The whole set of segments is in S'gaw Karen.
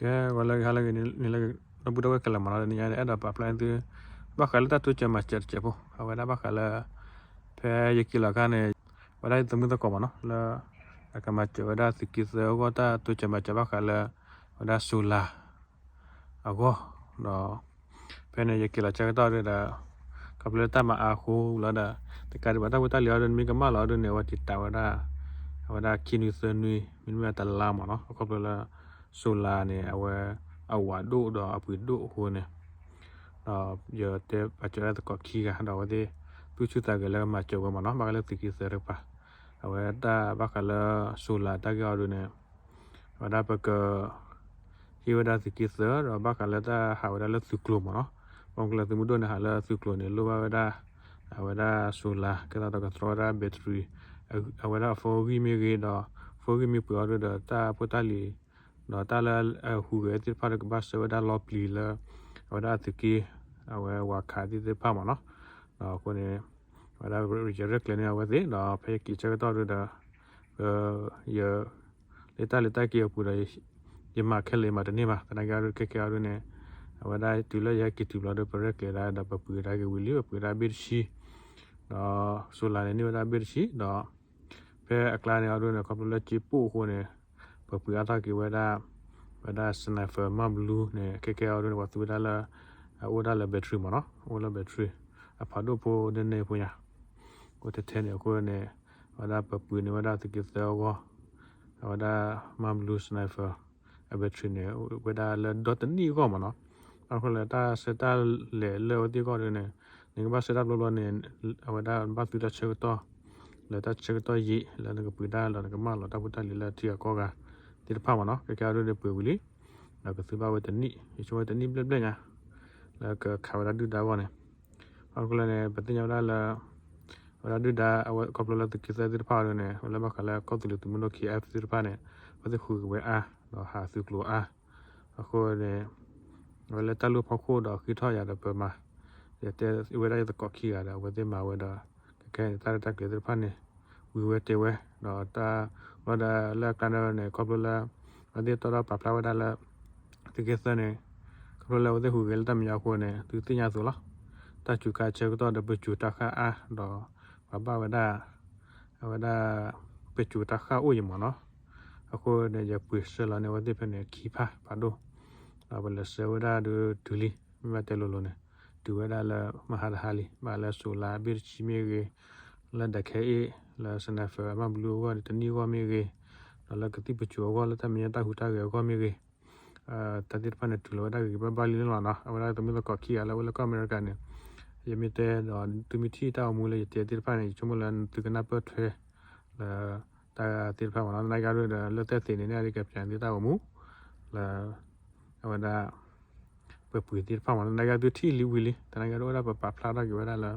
ကဲ ဂီၤလၢအဂ့ၤ ဟါလၢအဂ့ၤ နံၤလၢအဂ့ၤ ဒီပုၢ်ဝဲၢ်ခဲလၢာ်မ့ၢ်နီၤ, တနံၤညါန့ၣ် အဲၣ်ဒိးပာ်ဖျါန့ၢ်သု ဘၣ်ဃးလၢတၢ်တိစၢၤမၤစၢၤတစဲးဖိ အဝဲဒၣ်ဘၣ်ဃးလၢ ဖဲယက့ၤလီၤအခါန့ၣ် ဝဲဒၣ်ယသမုၢ်သကိးမ့ၢ်နီၤ လၢ အကမၤစၢၤဝဲဒၣ်သုးက့သၢအဂီၢ် တၢ်တိစၢၤမၤစၢၤဘၣ်ဃးလၢ ဝဲဒၣ် solar အဂီၢ် ဒီး ဖဲန့ၣ်ယက့ၤလီၤဆၢကတီၢ်ဒုဒီး ခီဖျိလၢတၢ်မၤအါအဃိလီၤဒီး တကးဒံးဘၣ် တၢ်ဖိတၢ်လံၤအီၤဒုန့ၣ် မ့ၢ်ကမၣ်လီၤအီၤဒုန့ၣ် အဝဲတံာ်တာ်ဝဲဒၣ် အဝဲဒၣ်ခံနွံသၢနွံ မ့တမ့ၢ်တလါမ့ၢ်နီၤ, အခီဖျိလၢ solar န့ၣ် အဝဲ အဝးဒိၣ်ဒီးအပှ့ၤဒိၣ်အဃိန့ၣ် ဒီးယတဲပာ်စၢၤဝဲဒၣ်သကိးခံဂၤ ဒီးအဝဲသ့ၣ် သူၣ်ဆူၣ်သးဂဲၤလၢမၤစၢၤဝဲမ့ၢ်နီၤ, ဘၣ်ဃးလၢသုးက့သၢတကပၤ အဝဲတၢ်ဘၣ်ဃးလၢ solar တၢ်ဂ့ၢ်အီၤဒုန့ၣ် အဝဲဒၣ်ပက ဟ့ၣ်ဝဲဒၣ်သုးက့သၢ ဒီးဘၣ်ဃးလၢတၢ်ဟးဝဲဒၣ်လၢသုးကျိၤမ့ၢ်နီၤ, ဘၣ်မနုၤလၢသုးမုၢ်ဒိၣ်န့ၣ် ဟးလၢသုးကျိၤန့ၣ် လိၣ်ဘၣ်ဝဲဒၣ် အဝဲဒၣ် solar ကဲသးဒီးကသြီဝဲဒၣ် battery အဝဲဒၣ်အ phone ဂံၢ်မ့ၢ်ဂ့ၤဒီး phone ဂံၢ်မ့ၢ်ပှ့ၤအီၤဒုဒီး တၢ်ဖိတၢ်လံၤ ဒီးတၢ်လၢအဟူးဂဲၤသ့ၣ်တဖၣ်ဒီးကဘၣ်ဆှၢဝဲဒၣ်လီပျံၤလၢ အဝဲဒၣ်အသုးက့ အဝဲဝၤခးသ့ၣ်တဖၣ်မ့ၢ်နီၤ, ဒီးအဃိန့ၣ် အဝဲဒၣ်ယရဲၣ်ကျဲၤန့ၢ်အဝဲသ့ၣ် ဒီးဖဲယက့ၤဆၢကတီၢ်ဒုဒီး ယ လၢတၢ်လဲၤတၢ်က့ၤအပူၤဒီး ယမၤခဲလၢာ်ယမၤတန့ၢ်ဘၣ်, သနာ်က့အီၤဒုခဲကဲအီၤဒုန့ၣ် အဝဲဒၣ်တုၤလၢယဟဲက့ၤတုၤဘျီဒု ပရဲၣ်ကျဲၤဒၣ်ဒီးပပှ့ၤဒၣ်က့ၤဝံၤလံ ပပှ့ၤဒၣ်ဘ့ၣ်တဆံ ဒီး solar န့ၣ်န့ၢ်ဝဲဒၣ်ဘ့ၣ်တဆံ ဒီး ဖဲအကျါန့ၣ်အီၤဒုန့ၣ် ခီဖျိလၢစ့ပိၣ်အဃိန့ၣ် ပပှ့ၤအါထီၣ်က့ၤဝဲဒၣ် ဝဲဒၣ် sniper မၣ်ဘလူးန့ၣ် ခဲကဲအီၤဒုန့ၣ် ပှၤသူဝဲဒၣ်လၢ အအိၣ်ဒၣ်လၢ battery မ့ၢ်နီၤ, အိၣ်လၢ battery အဖးဒိၣ်ဖိန့ၣ်န့ၣ်ဖိညါ အိၣ်ထဲထဲန့ၣ်အဃိန့ၣ် အဝဲဒၣ်ပပှ့ၤန့ၢ်ဝဲဒၣ်သုးက့သၢအဂီၢ် အဝဲဒၣ် မၣ်ဘလူး sniper အ battery န့ၣ် ဝဲဒၣ်လၢဒီတနံၣ်အဂီၢ်မ့ၢ်နီၤ, ဘၣ်ဃိလၢတၢ်ဆၢတၢ်လဲၤလၢအဝဲသ့ၣ်အဂီၢ်ဒုန့ၣ် နကဘၣ်ဆၢတၢ်ဘျီဘျီန့ၣ် အဝဲဒၣ်ဘၣ်သုတၢ်ဆၢကတီၢ် လၢတၢ်ဆၢကတီၢ်ယံာ် လၢနကပှ့ၤဒၣ်လီၤ နကမၣ်လီၤတၢ်ဖိတၢ်လံၤလၢထံဂၤကီၢ်ဂၤသ့ၣ်တဖၣ်မ့ၢ်နီၤ, ခဲကဲအီၤဒုန့ၣ်ပှ့ၤဝံၤလံ ဒီးကသုဘၣ်ဝဲတနံၣ် ယဆိကမိၣ်ဝဲတနံၣ်ဘျဲၣ်ဘျဲၣ်ညါ လၢကခးဝဲဒၣ်ဒုၣ်ဒါအဂီၢ်န့ၣ်, ဘၣ်ဃိလၢန့ၣ် ပသ့ၣ်ညါဝဲဒၣ်လၢ အဝဲဒၣ်ဒုၣ်ဒါ အဝဲခီဖျိလၢသုးက့သၢသ့ၣ်တဖၣ်အီၤဒုန့ၣ် အဝဲလၢဘၣ်ဃးလၢကီၢ်သူလ့ၤသုးမုၢ်ဒိၣ် ခံအဲၣ်သ့ၣ်တဖၣ်န့ၣ် အဝဲသ့ၣ်ဟူးဂဲၤဝဲအါ ဒီးဟးသုးကျိၤအါ အဃိန့ၣ် အဝဲလၢတၢ်လူၢ်ဖီခိၣ်ဒီးဃ့ထီၣ်ယၤဒီးပမၤ ယတဲဝဲဒၣ်ယသကိးခံဂၤဒီး အဝဲသ့ၣ်မၤဝဲဒီး ကဲခဲအံၤန့ၣ် တၢ်ရဲၣ်တၢ်ကျဲၤသ့ၣ်တဖၣ်န့ၣ် ဝံၤဝဲတဲဝဲ ဒီးတၢ်လီၢ်ဒီးလၢအကျါန့ၣ် ခီဖျိလၢ အဝဲသ့ၣ်တီၣ်ထီၣ်ပာ်ဖျါဝဲဒၣ်လၢ သုးက့သၢန့ၣ် ခီဖျိလၢအဝဲသ့ၣ်ဟူးဂဲၤလၢတၢ်မဲာ်ညါအဃိန့ၣ် သုသ့ၣ်ညါအသိးလီၤ. တၢ်စူၤခါဆၢကတီၢ်ဒီးပစူၤတၢ်ဃၣ်အါ ဒီးပှၤဘၣ်ဝဲဒၣ် အဝဲဒၣ် ပစူၤတၢ်ဃၣ်အိၣ်ယံၤမ့ၢ်နီၤ. အဃိန့ၣ် ယပှ့ၤဆှၢလီၤန့ၢ်အဝဲသ့ၣ်ဖဲန့ၣ် ခံဖၣ်ဖးဒိၣ် ဒီးပလဲၤဆှၢဝဲဒၣ်ဒုးတုၤလံ မ့ၢ်ဘၣ်တဲလိၤလိၤန့ၣ် တုၤဝဲဒၣ်လၢမဟါတဟါလံ ဘၣ်လၢ solar ဘ့ၣ်တဆံမ့ၢ်ဂ့ၤ လၢ ဒၢးခဲအ့ၣ် လၢ sniper အမၣ်ဘလူးအဂီၢ်န့ၣ် တနံၣ်အဂီၢ်မ့ၢ်ဂ့ၤ ဒီးလၢကသံၣ်ပစိၤအဂီၢ် လၢတၢ်မဲာ်ညါတၢ်ဟူးတၢ်ဂဲၤအဂီၢ်မ့ၢ်ဂ့ၤ တၢ်သ့ၣ်တဖၣ်န့ၣ် တုၤလီၤဝဲဒၣ်ဂ့ၤဂ့ၤဘၣ်ဘၣ်လံန့ၣ်လီၤနီၤ. အဝဲဒၣ်သမုၢ်သကိးခံဂၤလၢအအိၣ်လၢကီၢ်အမဲရကၤန့ၣ် ယမ့ၢ်တဲဒီးသုမ့ၢ်ထံၣ်တၢ်အိၣ်မူလၢယတဲသ့ၣ်တဖၣ်န့ၣ် ယဆိကမိၣ်လၢသုကနၢ်ပၢၢ်ထွဲ လၢတၢ်သ့ၣ်တဖၣ်မ့ၢ်နီၤ. သနာ်က့ဒီးလၢတၢ်သ့ၣ်န့ၣ် န့ၣ်အဒိကဲပၠးန့ၢ်သုတၢ်အိၣ်မူ လၢ အဝဲဒၣ် ပပှ့ၤသ့ၣ်တဖၣ်မ့ၢ်နီၤ. သနာ်က့သုထံၣ်လံဝံၤလံ သနာ်က့ဒီးအိၣ်ဒၣ်ပပာ်ဖျါထီၣ်က့ၤဝဲဒၣ်လၢ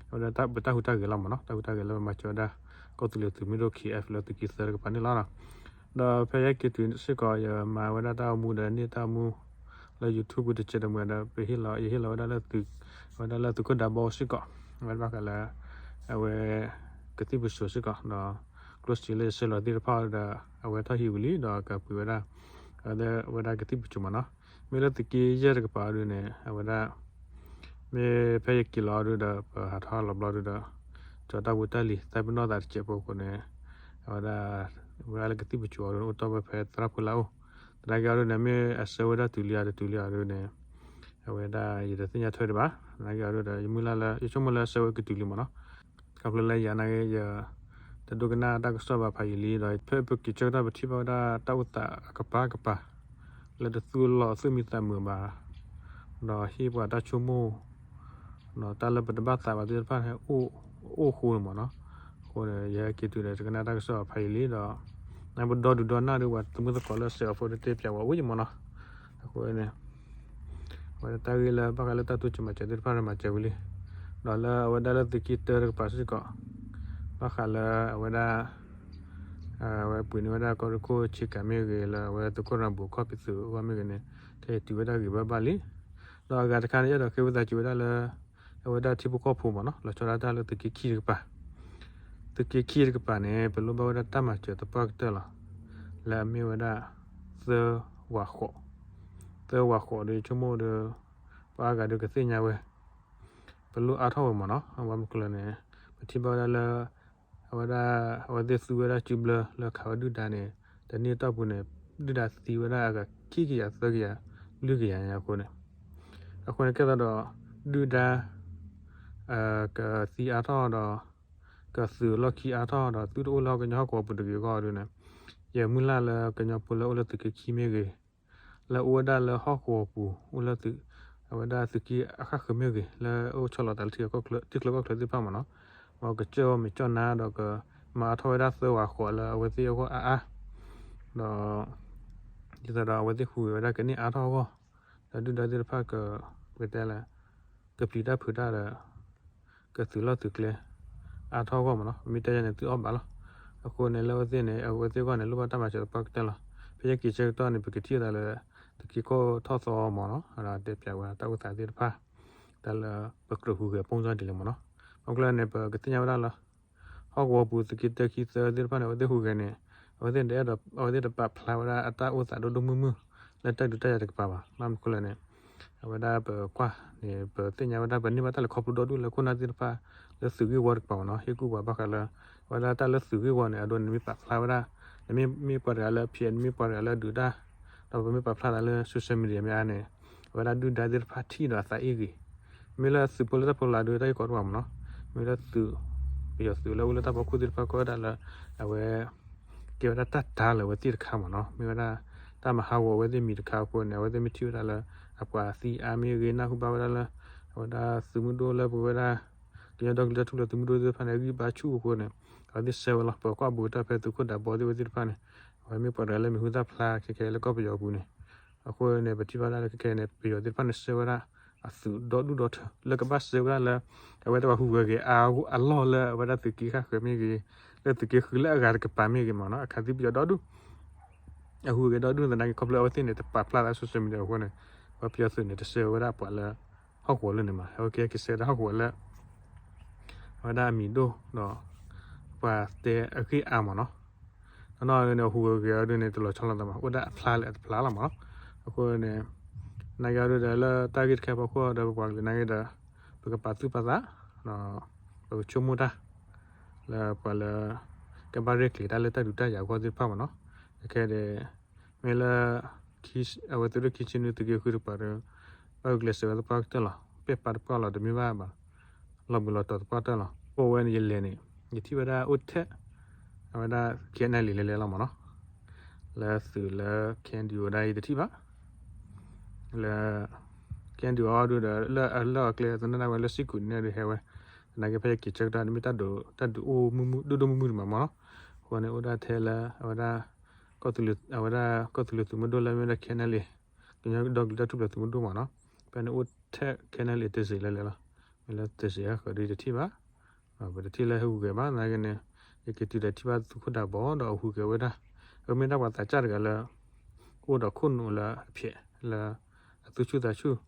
အဝဲဒၣ်ပတၢ်ဟူးတၢ်ဂဲၤလီၤမ့ၢ်နီၤ. တၢ်ဟူးတၢ်ဂဲၤလၢပမၤစၢၤဝဲဒၣ် ကီၢ်သူလ့ၤသုးမုၢ်ဒိၣ် ခံအဲၣ် လၢသုးက့သၢတကပၤန့ၣ်လီၤ. ဒီးဖဲယဟဲက့ၤတုၤစ့ၢ်ကီး ယမၤဝဲဒၣ်တၢ်အိၣ်မူဒီးန့ၢ်တၢ်အိၣ်မူ လၢ YouTube တစဲးတမှဲၤဒီး ပဟ့ၣ်လီၤ ယဟ့ၣ်လီၤဝဲဒၣ်လၢ အဝဲဒၣ်လၢသုးခိၣ်ဒးဘီစ့ၢ်ကီး အဝဲဘၣ်ဃးလၢ အဝဲ ကသံၣ်ပစိၤစ့ၢ်ကီး ဒီး ကျိၣ်စ့လၢယဆှၢလီၤသ့ၣ်တဖၣ်ဒီး အဝဲထီၣ်ဟံးဝံၤလံ ဒီးကပှ့ၤဝဲဒၣ် အဝဲဒၣ်ကသံၣ်ပစိၤမ့ၢ်နီၤ. မ့ၢ်လၢသုးက့ယဲၢ်တကပၤအီၤဒုန့ၣ် အဝဲဒၣ် မ့ၢ်ဖဲယက့ၤလီၤအီၤဒုဒီး ပဟးထီၣ်လီၤဘျီဒုဒီး ကၠီၤတၢ်ဖိတၢ်လံၤ သးပ့ၤနီၣ်သးတစဲးဖိအဃိန့ၣ် အဝဲဒၣ် ဝဲဒၣ်လၢကသံၣ်ပစိၤအီၤဒုန့ၣ် အိၣ်တ့ၢ်ဝဲဖဲသရၣ်ဖိလၢအအိၣ် သနာ်က့အီၤဒုန့ၣ် မ့ၢ်အဆှၢဝဲဒၣ်တုၤလံဧါတတုၤလံဧါဒုန့ၣ် အဝဲဒၣ်ယတသ့ၣ်ညါထွဲဒံးဘၣ်. သနာ်က့အီၤဒုဒီး ယမုၢ်လၢ်လၢ ယဆိကမိၣ်လၢအဆှၢဝဲကတုၤလံမ့ၢ်နီၤ. ခီဖျိလၢယၤနာ်က့ ယတဒိကနၣ်တၢ်ကစီၣ်ဘၣ်ဖးယံာ်လံ ဒီးဖဲပက့ၤဆၢကတီၢ်ပထံၣ်ဘၣ်ဝဲဒၣ်တၢ်အိၣ်သးအကပၤကပၤ လၢတသူၣ်လီၤသူၣ်မံသးမုာ်ဘၣ် ဒီးဟ့ၣ်ပှၤတၢ်ဆိကမိၣ် တၢ်လၢပတဘၣ်သးဘၣ်သ့ၣ်တဖၣ် အိၣ်ဃိန့ၣ်မ့ၢ်နီၤ. အဃိန့ၣ် ယဟဲက့ၤတုၤဒီး တကနၣ်တၢ်ကစီၣ်ဖးယံာ်လံဒီး နပဒီဒုးဒီနၢ်ဒုးပှၤသမုၢ်သကိးလၢစဲးအီၤဖိတတဲပၠးဝဲအိၣ်ယံၤမ့ၢ်နီၤ. အဃိန့ၣ် အဝဲတၢ်ဂ့ၢ်လၢဘၣ်ဃးလၢတၢ်တိစၢၤမၤစၢၤသ့ၣ်တဖၣ်မၤစၢၤဝံၤလံ ဒီးလၢအဝဲဒၣ်လၢသုးက့တၢတကပၤစ့ၢ်ကီး ဘၣ်ဃးလၢအဝဲဒၣ် အဝဲပှ့ၤန့ၢ်ဝဲဒၣ်ကီၢ်ရ့ၣ်ခိၣ်ဆ့ကၤမ့ၢ်ဂ့ၤ လၢအဝဲသုးခိၣ်ရၤဘိၤခီၣ်ဖံးသုးအဂီၢ်မ့ၢ်ဂ့ၤန့ၣ် ခဲအံၤတုၤဝဲဒၣ်ဂ့ၤဘၣ်ဘၣ်လံ. ဒီးအဂၤတခါန့ၣ် အဲၣ်ဒိးဃ့ဝံသးစူၤဝဲဒၣ်လၢ အဝဲဒၣ်ထံဖိကီၢ်ဖိမ့ၢ်နီၤ လီၤဆီဒၣ်တၢ်လၢသုးက့ခံတကပၤ သုးက့ခံတကပၤန့ၣ် ပလိၣ်ဘၣ်ဝဲဒၣ်တၢ်မၤစၢၤသပှၢ်ကတၢၢ်လီၤ. လၢအမ့ၢ်ဝဲဒၣ် သၢဝးဃိး သၢဝးဃိးဒီး ယဆိကမိၣ်ဒီး ပှၤအါဂၤဒီးကသ့ၣ်ညါဝဲ ပလိၣ်အါထီၣ်ဝဲမ့ၢ်နီၤ. ဘၣ်မနုၤလဲၣ်န့ၣ် ပထံၣ်ဘၣ်ဝဲဒၣ်လၢ အဝဲဒၣ် အဝဲသ့ၣ်သူဝဲဒၣ်စုဘျၢလၢခးဝဲဒုၣ်ဒါန့ၣ် တနံၣ်အတီၢ်ပူၤန့ၣ် ဒုၣ်ဒါသံဝဲဒၣ်အဂၤခံကယၤသၢကယၤ လွံၢ်ကယၤညါအဃိန့ၣ် အဃိန့ၣ် ကဲသးဒီး ဒုၣ်ဒါ ကသံအါထီၣ်ဒီး ကသုးလီၢ်ခံအါထီၣ်ဒီး သုတအိၣ်လၢကညီဟီၣ်ကဝီၤပူၤတဂ့ၤအဂီၢ်ဒုန့ၣ် ယမုၢ်လၢ်လၢကညီဖိလၢအိၣ်လၢသုးက့ခံမ့ၢ်ဂ့ၤ လၢအိၣ်ဝဲဒၣ်လၢဟီၣ်ကဝီၤပူၤ အိၣ်လၢ အဝဲဒၣ်သုးက့အခၣ်ဃၢၤမ့ၢ်ဂ့ၤ လၢအိၣ်ဆီလီၤသးလၢထံချၢကီၢ်ချၢသ့ၣ်တဖၣ်မ့ၢ်နီၤ မ်ကစၢၢ်မ့ၢ်ကၠီၣ်နါဒီးကမၤအါထီၣ်ဝဲဒၣ်သၢဝးဃိးလၢအဝဲသ့ၣ်အဂီၢ်အါအါ ဒီး ဒ်သိးဒီးအဝဲသ့ၣ်ဟူးဂဲၤဝဲဒၣ်ကန့ၢ်အါထီၣ်အဂီၢ် ဒီးဒုၣ်ဒါသ့ၣ်တဖၣ်က ပကတဲလဲၣ် ကပျံၤတၢ်ဖုးတၢ်ဒီး ကသုးလီၢ်သုးကျဲ အါထီၣ်အဂီၢ်မ့ၢ်နီၤ မ့ၢ်တဲယၤန့ၣ်သုအီၣ်ဘၣ်လီၤ. အဃိန့ၣ် လၢအဝဲသ့ၣ်န့ၣ် အဝဲသ့ၣ်အဂီၢ်န့ၣ် လိၣ်ဘၣ်တၢ်မၤစၢၤသပှၢ်ကတၢၢ်လီၤ. ဖဲယက့ၤဆၢကတီၢ်န့ၣ် ပကထံၣ်ဝဲဒၣ်လၢ သုးက့ခိၣ်ထီၣ်သီမ့ၢ်နီၤ ဒီးတဲပၠးဝဲတၢ်အိၣ်သးသ့ၣ်တဖၣ် တၢ်လၢပကြၢးဟူးဂဲၤပိၢ်စၢ်ဒ်လဲၣ်မ့ၢ်နီၤ. ဘၣ်မနုၤလဲၣ်န့ၣ် ပကသ့ၣ်ညါဝဲဒၣ်လၢ ဟီၣ်ကဝီၤပူၤသုးက့တၢခံသၢသ့ၣ်တဖၣ်န့ၣ် အဝဲသ့ၣ်ဟူးဂဲၤန့ၣ် အဝဲသ့ၣ်တအဲၣ်ဒိး အဝဲသ့ၣ်တပာ်ဖျါဝဲဒၣ်အတၢ်အိၣ်သးဒိၣ်ဒိၣ်မုၢ်မုၢ် လၢတၢ်ဒုးတၢ်ယၤတကပၤဘၣ်. ဘၣ်မနုၤလဲၣ်န့ၣ် အဝဲဒၣ်ပကွၢ်န့ၣ် ပသ့ၣ်ညါဝဲဒၣ် ပန့ၢ်ဘၣ်တၢ်လဲၤခီဖျိဒီဒူၣ်လၢခိၣ်နၢ်သ့ၣ်တဖၣ် လၢသုးဂ့ၢ်ဝီတကပၤမ့ၢ်နီၤ ဟ့ၣ်ကူၣ်ပှၤဘၣ်ဃးလၢ အဝဲဒၣ်တၢ်လၢသုးဂ့ၢ်ဝီန့ၣ် အဒိန့ၣ်မ့ၢ်ပာ်ဖျါဝဲဒၣ် နမ့ၢ်မ့ၢ်ပှၤတဂၤလၢအဖျဲး နမ့ၢ်ပှၤတဂၤလၢအဒုးတၢ် ဒီးပမ့ၢ်ပာ်ဖျါသးလၢ social media မ့ၢ်အါန့ၣ် အဝဲဒၣ်ဒုၣ်ဒါသ့ၣ်တဖၣ်ထံၣ်ဒီးအသးအ့ၣ်ဂ့ၤ မ့ၢ်လၢသုးဖိလၢတၢ်ဖိလၢဒုးတၢ်ဂ့ၢ်ကီတကပၤမ့ၢ်နီၤ မ့ၢ်လၢသုး ပယီၤသုးလၢအိၣ်လၢတၢ်ဖီခိၣ်သ့ၣ်တဖၣ်ကီဝဲဒၣ်လၢ အဝဲ ကဲဝဲဒၣ်တၢ်တၤလၢအဝဲသ့ၣ်တခါမ့ၢ်နီၤ မ့ၢ်ဝဲဒၣ် တၢ်မၤဟးဂီၤအဝဲသ့ၣ်မံၤတခါအဃိန့ၣ် အဝဲသ့ၣ်မ့ၢ်ထံၣ်ဝဲဒၣ်လၢ အပှၤသံအါမ့ၢ်ဂ့ၤ နၢ်ဟူဘၣ်ဝဲဒၣ်လၢ အဝဲဒၣ်သုးမုၢ်ဒိၣ်လၢပဝဲဒၣ် ကညီဒီကလုာ်တၢ်ထူၣ်ဖျဲးသုးမုၢ်ဒိၣ်သ့ၣ်တဖၣ်န့ၣ် အဂံၢ်ဘါဆူၣ်အဃိန့ၣ် အဝဲသ့ၣ်ဆှၢဝဲလီၤ ပကွၢ်ဘူးကတၢၢ်ဖဲသုးခိၣ်ဒးဘီသ့ၣ်ဝဲသ့ၣ်တဖၣ်န့ၣ် အဝဲမ့ၢ်ပှၤတဂၤလၢမံၤဟူသၣ်ဖျါခဲခဲလၢကီၢ်ပယီၤပူၤန့ၣ် အဃိန့ၣ် ပထံၣ်ဘၣ်ဒၣ်လၢခဲခဲန့ၣ် ပယီၤသ့ၣ်တဖၣ်န့ၣ်ဆှၢဝဲဒၣ် အသုးဒီဒူၣ်ဒီထၢ လၢကဘၣ်ဆှၢဝဲဒၣ်လၢ အဝဲသ့ၣ်ပှၤဟူးဂဲၤဂ့ၤအါအလီၢ်လၢအဝဲဒၣ်သုးက့ဃၣ်ဃၢၤမ့ၢ်ဂ့ၤ လၢသုးက့ဃုလၢအဂၤတကပၤမ့ၢ်ဂ့ၤမ့ၢ်နီၤ အခးသံပယီၤဒီဒူၣ် အဟူးဂဲၤဒီဒူၣ်သနာ်က့ ခီဖျိအဝဲသ့ၣ်န့ၣ် တပာ်ဖျါသး social media အဃိန့ၣ် ပှၤပယီၤသုးန့ၣ် တဆှၢဝဲဒၣ်ပှၤလၢ ဟီၣ်ကဝီၤလၢန့ၣ်မး အဝဲကဲက့ၤဆှၢဒၣ်ဟီၣ်ကဝီၤလၢ အဝဲဒၣ်အမံၤဒိၣ်ဒီး ပှၤတဲအဂ့ၢ်အါမ့ၢ်နီၤ နီၢ်နီၢ်န့ၣ် ဟူးဂဲၤဂ့ၤအီၤဒ်န့ၣ် တလီၤဆီလိာ်သးဘၣ် အိၣ်ဒၣ်အဖျါလၢအတဖျါလီၤမ့ၢ်နီၤ အဃိန့ၣ် နာ်က့အီၤဒ်ဒီးလၢတၢ်ဂ့ၢ်တခါအဖီခိၣ်ဒီးပပှၤကလုာ်နာ်က့ဒီး ပကပာ်သူၣ်ပာ်သး ပကဆိကမိၣ်တၢ် လၢပှၤလၢ ကဘၣ်ရဲၣ်ကျဲၤတၢ်လၢတၢ်ဒုးတၢ်ယၤအဂီၢ်သ့ၣ်တဖၣ်မ့ၢ်နီၤ ခဲခဲဒီး မ့ၢ်လၢ အဝဲသုးရ့ၣ်ခံဆံနွံသုးက့ဃုတကပၤဒီး ဘၣ်ဂုာ်ကျဲးစၢးဝဲသပှၢ်ကတၢၢ်လီၤ ပဲာ်ပာ်တပှၢ်လီၤ တမ့ၢ်ဘၣ်ဘၣ် လီၤဘှံးလီၤတီၤသပှၢ်ကတၢၢ်လီၤ အိၣ်ဝဲန့ၣ်ယလဲၤန့ၣ် ယထံၣ်ဝဲဒၣ်အိၣ်ထဲ အဝဲဒၣ် ခဲအံၤနဲၣ်လံ လဲၤလဲၤလီၤမ့ၢ်နီၤ လၢသုးလၢ ခဲအံၤနဲၣ်လံ အိၣ်ဝဲဒၣ်ယတထံၣ်ဘၣ် လၢ ခဲအံၤနဲၣ်လံ အီၤဒုးဒီး လၢအလီၢ်အကျဲသနၢၣ်ဒၣ်ဝဲလၢစံၣ်ကူးန့ၣ်ဒုးဟဲဝဲ သနာ်က့ဖဲယက့ၤဆၢကတီၢ်န့ၣ်မ့ၢ်တၢ်ဒုး တၢ်ဒုးအိၣ်မုၢ်မုၢ် ဒိၣ်ဒိၣ်မုၢ်မုၢ်ဒံးမးမ့ၢ်နီၤ အဃိန့ၣ် အိၣ်ဒၣ်ထဲလၢ အဝဲဒၣ် အဝဲဒၣ်ကီၢ်သူလ့ၤသုးမုၢ်ဒိၣ်လၢမ့ၢ်ဝဲဒၣ် ခဲအံၤနဲၣ်လံ ကညီဒီကလုာ်တၢ်ထူၣ်ဖျဲးသုးမုၢ်ဒိၣ်မ့ၢ်နီၤ ဖဲန့ၣ်အိၣ်ထဲ ခဲအံၤနဲၣ်လံ တစ့းလဲၤလဲၤလီၤ မ့ၢ်လၢတစ့းဟဲဃီၤဒီးယတထံၣ်ဘၣ် ပတထံၣ်လၢဟဲဟူးဂဲၤဘၣ် သနာ်က့န့ၣ် ယက့ၤတုၤဒီးထံၣ်ဘၣ်သုးခိၣ်ဒးဘီဒီးအဟူးဂဲၤဝဲဒၣ် အမ့ၢ်ဒၣ်ပှၤသးစၢ်တဂၤလၢ အိၣ်ဒီးခိၣ်နူာ်လၢအဖျဲး လၢ အသူၣ်ဆူၣ်သးဆူၣ်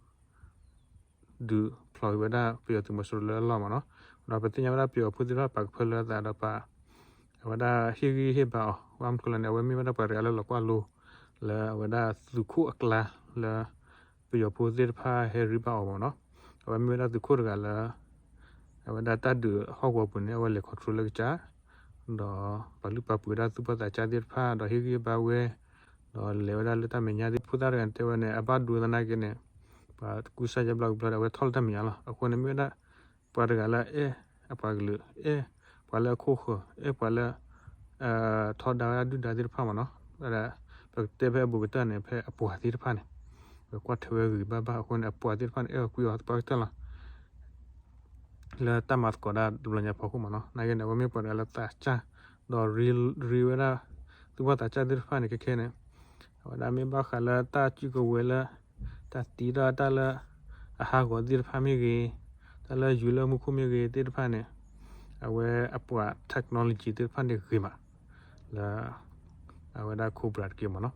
ဒုးဖျိးက့ၤဝဲဒၣ်ပယီၤသုးမီၤစိရိၤလၢအလီၢ်မ့ၢ်နီၤ, ဒီးပသ့ၣ်ညါဝဲဒၣ်ပယီၤဖိသ့ၣ်တဖၣ်ပာ်ကဖၢလၢအသးဒီးပာ် အဝဲဒၣ်ဟ့ၣ်ဂံၢ်ဟ့ၣ်ဘါအီၤ, ဘၣ်မနုၤလဲၣ်န့ၣ် အဝဲမ့ၢ်ဝဲဒၣ်ပှၤတဂၤလၢလီၤကွၢ်လိ လၢအဝဲဒၣ်သုးခိၣ်အကျါလၢ ပယီၤဖိသ့ၣ်တဖၣ်ဟဲရ့ဘၣ်အီၤမ့ၢ်နီၤ, အဝဲမ့ၢ်ဝဲဒၣ်သုးခိၣ်တဂၤလၢ အဝဲဒၣ်တၢ်ဒုးဟီၣ်ကဝီၤပူၤန့ၣ် အဝဲလဲၤ control လၢကစၢ် ဒီးပာ်လုၢ်ပာ်ပှ့ၤဝဲဒၣ်သူၣ်ဘီၣ်သးစၢ်သ့ၣ်တဖၣ် ဒီးဟ့ၣ်ဂံၢ်ဟ့ၣ်ဘါဝဲ, ဒီးလဲၤဝဲဒၣ်လၢတၢ်မဲာ်ညါသ့ၣ်တဖၣ် ဖိသၣ်တဂၤန့ၣ်တဲဝဲန့ၣ် အဘၣ်ဒိသနာ်က့န့ၣ် ပှၤကူစါယါဘျီကဘျီဒီး အဝဲထီၣ်လၢတၢ်မဲာ်ညါလီၤ. အဃိန့ၣ်မ့ၢ်ဝဲဒၣ် ပှၤတဂၤလၢအဲၣ်အပှၤကလုာ် အဲၣ်ပှၤလၢအခိၣ်ဃၢၤ အဲၣ်ပှၤလၢ ထီဒါဝဲဒၣ်ဒုၣ်ဒါသ့ၣ်တဖၣ်မ့ၢ်နီၤ, ဝဲဒၣ် ပကတဲဖဲအဘူးကတၢၢ်န့ၣ် ဖဲအပှၤသ့ၣ်တဖၣ်န့ၣ် ပကွၢ်ထွဲဝဲဂ့ၤဂ့ၤဘၣ်ဘၣ်အဃိန့ၣ် အပှၤသ့ၣ်တဖၣ်န့ၣ် အဲၣ်အီၤကွံအီၤသပှၢ်ကတၢၢ်လီၤ. လၢတၢ်မၤသကိးတၢ်တဘျီညါဖီခိၣ်မ့ၢ်နီၤ, နာ်က့န့ၣ် အဝဲမ့ၢ်ပှၤတဂၤလၢသးစၢ် ဒီးရ့ဝဲဒၣ် သူၣ်ဘီၣ်သးစၢ်သ့ၣ်တဖၣ်န့ၣ် ခဲခဲန့ၣ် အဝဲဒၣ်မ့ၢ်ဘၣ်ဃးလၢတၢ်စုကဝဲၤလၢ တၢ်သံတၢ် တၢ်လၢ အဟးဂီၤသ့ၣ်တဖၣ်မ့ၢ်ဂ့ၤ, တၢ်လၢယူၤလၢမူခိၣ်မ့ၢ်ဂ့ၤသ့ၣ်တဖၣ်န့ၣ် အဝဲအပှၤ technology သ့ၣ်တဖၣ်န့ၣ်ဂ့ၤမး လၢ အဝဲဒၣ် Cobra တက့ၢ်မ့ၢ်နီၤ.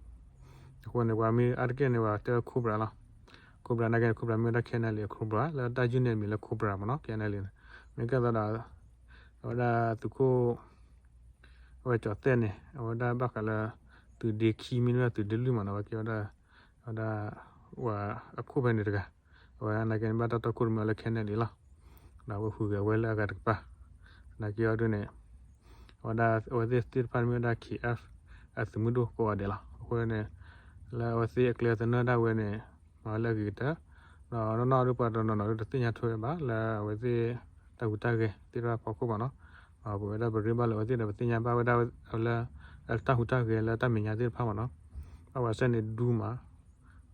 အဃိန့ၣ် ပှၤမ့ၢ်အါတက့ၢ်န့ၣ် ပှၤတဲဝဲ Cobra လီၤ. Cobra နာ်က့န့ၣ် Cobra မ့ၢ်ဝဲဒၣ် ခဲအံၤနဲၣ်လံ အ Cobra လၢတၢ် unit မံၤလၢ Cobra မ့ၢ်နီၤ, ခဲအံၤနဲၣ်လံန့ၣ် မ့ၢ်ကဲသးဒီး အဝဲဒၣ်သုးခိၣ် အဝဲကၠီၤသဲၣ်န့ၣ် အဝဲဒၣ်ဘၣ်ဃးလၢ သုးဒ့ခံမ့ၢ်ဝဲဒၣ်သုးဒ့လွံၢ်မ့ၢ်နီၤ, အဝဲကဲဝဲဒၣ် အဝဲဒၣ် ဝဲအခိၣ်ဖဲန့ၣ်တဂၤ, အဝဲနာ်က့န့ၣ် ဘၣ်တၢ်တီခိၣ်ရိၣ်မဲအီၤလၢ Kennedy လီၤ. ဒီးအဝဲဟူးဂဲၤဝဲလၢအဂၤတကပၤ, နာ်က့အီၤဒ်န့ၣ် အဝဲဒၣ် အဝဲသ့ၣ်သ့ၣ်တဖၣ်န့ၣ်မ့ၢ်ဝဲဒၣ် KF အသုးမုၢ်ဒိၣ်ကိးဂၤဒဲးလီၤ. အဃိန့ၣ် လၢအဝဲသ့ၣ်အကျဲသနၢၣ်ဒၣ်ဝဲန့ၣ် မၤဝဲလၢအဂ့ၤကတၢၢ်, ဒီးနီၢ်နီၢ်ဒ်ပှၤတနီၤနီၤဒ်တသ့ၣ်ညါထွဲဘၣ် လၢအဝဲသ့ၣ်တၢ်ဟူးတၢ်ဂဲၤသ့ၣ်တဖၣ်အဖီခိၣ်မ့ၢ်နီၤ. ပဝဲဒၣ်ပရ့ဘၣ်လၢအဝဲသ့ၣ်ဒီး ပသ့ၣ်ညါဘၣ်ဝဲဒၣ်လၢ တၢ်ဟူးတၢ်ဂဲၤလၢတၢ်မဲာ်ညါသ့ၣ်တဖၣ်မ့ၢ်နီၤ. ဘၣ်ဝဲစဲန့ၣ်ဒူမး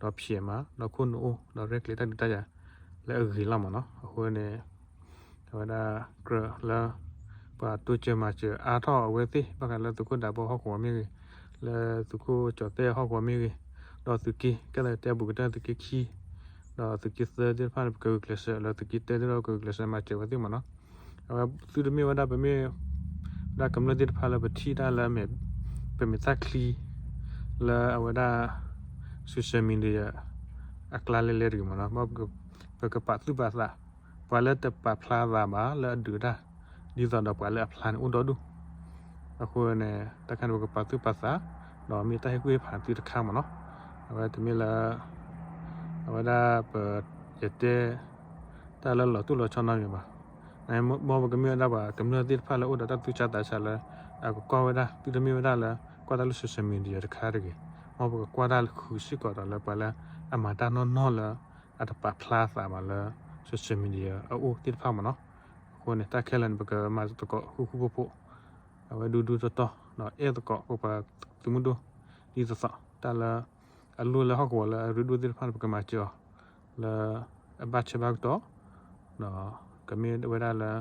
ဒီးဖျဲးမး ဒီးခိၣ်နူာ်အိၣ် ဒီးရဲၣ်ကျဲၤတၢ်ဒုးတၢ်ယၤလၢအဂ့ၤလီၤမ့ၢ်နီၤ. အဃိန့ၣ် အဝဲဒၣ်ကြၢးလၢ ပှၤတိစၢၤမၤစၢၤအါထီၣ်အဝဲသ့ၣ် ဘၣ်ဃးလၢသုးခိၣ်ဒးဘီဟီၣ်ကဝီၤမ့ၢ်ဂ့ၤ, လၢသုးခိၣ်ကၠီၤသဲၣ်ဟီၣ်ကဝီၤမ့ၢ်ဂ့ၤ, ဒီးသုးက့ ကဲလၢတဲဘူးကတၢၢ်သုးက့ခံ ဒီးသုးက့သၢသ့ၣ်တဖၣ်န့ၣ် ပကဂုာ်ကျဲးစၢး လၢသုးက့တဲသ့ၣ်ဒီးကဂုာ်ကျဲးစၢးမၤစၢၤဝဲသ့ၣ်မ့ၢ်နီၤ. အဝဲသုတမ့ၢ်ဝဲဒၣ်ပမ့ၢ် ဒၣ်ကမျၢၢ်သ့ၣ်တဖၣ်လၢပထံၣ်တၢ်လၢ ပမ့ၢ်သၣ်ချံ လၢအဝဲဒၣ် social media အကျါလဲၤလဲၤတဂ့ၤမ့ၢ်နီၤ. ပကပာ်သူၣ်ပာ်သး ပှၤလၢတပာ်ဖျါသးဘၣ်လၢအဒုးတၢ် ဒ်သိးဒီးပှၤလၢအဖျါန့ၣ်အိၣ်ဒီဒူၣ်. အဃိန့ၣ် တၢ်ခါန့ၣ် ပကပာ်သူၣ်ပာ်သး ဒီးမ့ၢ်တၢ်ဟ့ၣ်ကူၣ်ဟ့ၣ်ဖးသုတခါမ့ၢ်နီၤ. အဝဲတမ့ၢ်လၢ အဝဲဒၣ်ပ ယတဲ တၢ်လၢလီၤတိၢ်လီၤဆီနီတမံၤဘၣ်. မ်ပကမ့ၢ်ဝဲဒၣ်ပှၤကမျၢၢ်သ့ၣ်တဖၣ်လၢအိၣ်ဒီးတၢ်သူၣ်ဆါသးဆါလၢ အကကွၢ်ဝဲဒၣ် သုတမ့ၢ်ဝဲဒၣ်လၢ ကွၢ်တၢ်လၢ social media တခါတဂ့ၤ. မ်ပကကွၢ်တၢ်ဃုာ်စ့ၢ်ကီးဒီးလၢပှၤလၢအမၤတၢ်နီၢ်နီၢ်လၢ အတပာ်ဖျါသးဘၣ်လၢ social media အအိၣ်သ့ၣ်တဖၣ်မ့ၢ်နီၤ. အဃိန့ၣ် တၢ်ခဲလၢာ်န့ၣ် ပကမၤသကိးဃူဃူဖိးဖိး အဝဲဒူဒူတီတီ ဒီးအဲၣ်သကိးပပှၤသုးမုၢ်ဒိၣ် ဒ်သိးသိး တၢ်လၢ အလိၣ်လၢဟီၣ်ကဝီၤလၢအရ့ဒိၣ်သ့ၣ်တဖၣ်န့ၣ် ပကမၤစၢၤအီၤ လၢအဘၣ်ဆၢဘၣ်ကတီၢ် ဒီးကမ့ၢ်ဝဲဒၣ်လၢ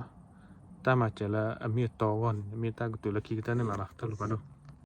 တၢ်မၤစၢၤလၢအမ့ၢ်အတီအဂီၢ်န့ၣ် မ့ၢ်တၢ်ကတိၤလၢခံကတၢၢ်န့ၣ်လီၤ. တၢ်ဘျုးဖးဒိၣ်.